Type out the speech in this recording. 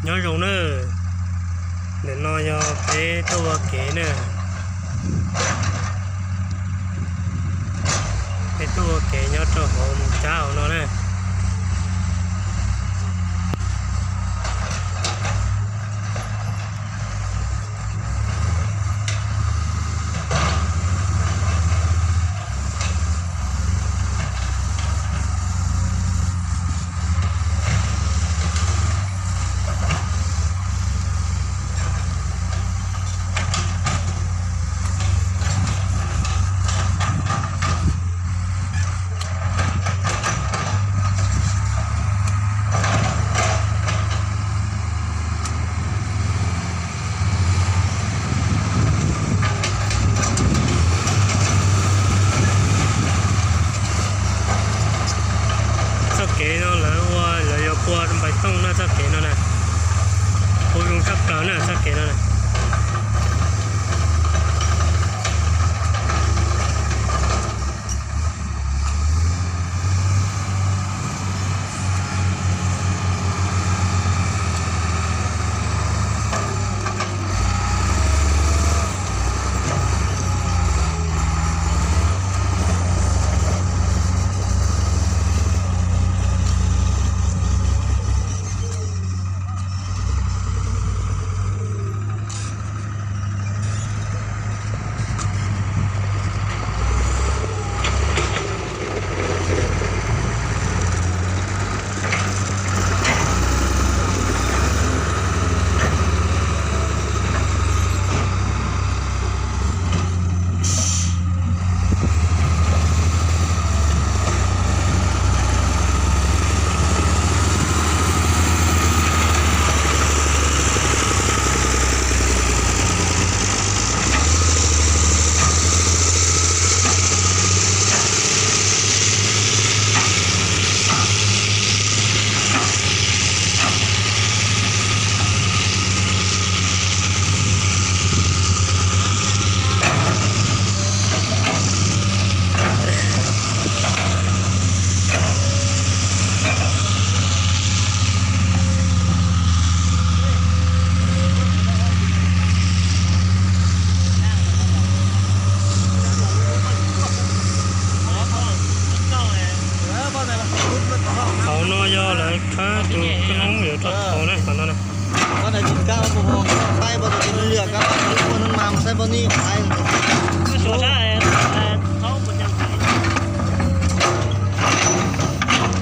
Nyob zoo na, ntawm no yog peb tuaj ua kev na. Peb tuaj ua kev nyob rau hauv mus cab hauv no na. Txoj kev no lawv ua, lawv yuav pua npais tooj na txoj kev no na. Pua zoo tshaj plaws na txoj kev no na. Qhov no yog lawv tshawb tus kab hoob yuav rau hauv na, qhov no na. Saib